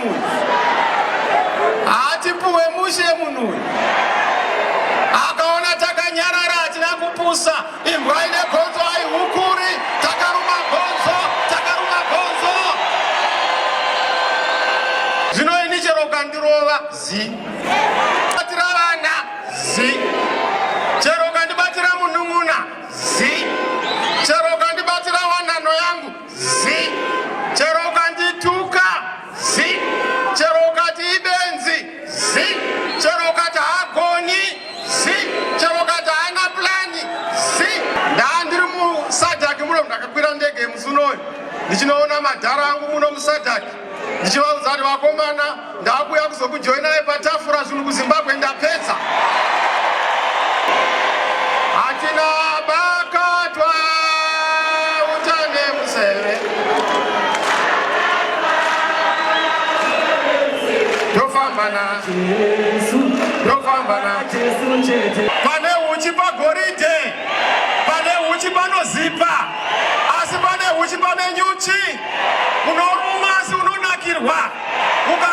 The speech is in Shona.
munhu uyu. Haatipuwe mushe munhu uyu. Akaona takanyarara hatina kupusa. Imbwa ine gonzo haihukuri. Takaruma gonzo, takaruma gonzo. Zvino ini chero ukandirova zi. Batira vana zi. Chero ukandibatira munun'una zi. Chero ukandibatira wanano yangu zi. Chero ukandituka zi. Chero ukati ibenzi zi. Chero ukati haagoni zi. Chero ukati haana plani zi. Ndandiri muSADC muno, ndakakwira ndege musi unoyu ndichinoona madhara angu muno muSADC, ndichivaudza kuti vakomana, ndakuuya kuzokujoinai patafura, zvinhu kuZimbabwe ndapedza. Hatina bakatwa, uta nemuseve, tofamba na tofamba na Pane uchi pagoridhe, pane uchi panozipa, asi pane uchi pane nyuchi. Unoruma asi unonakirwa. Uka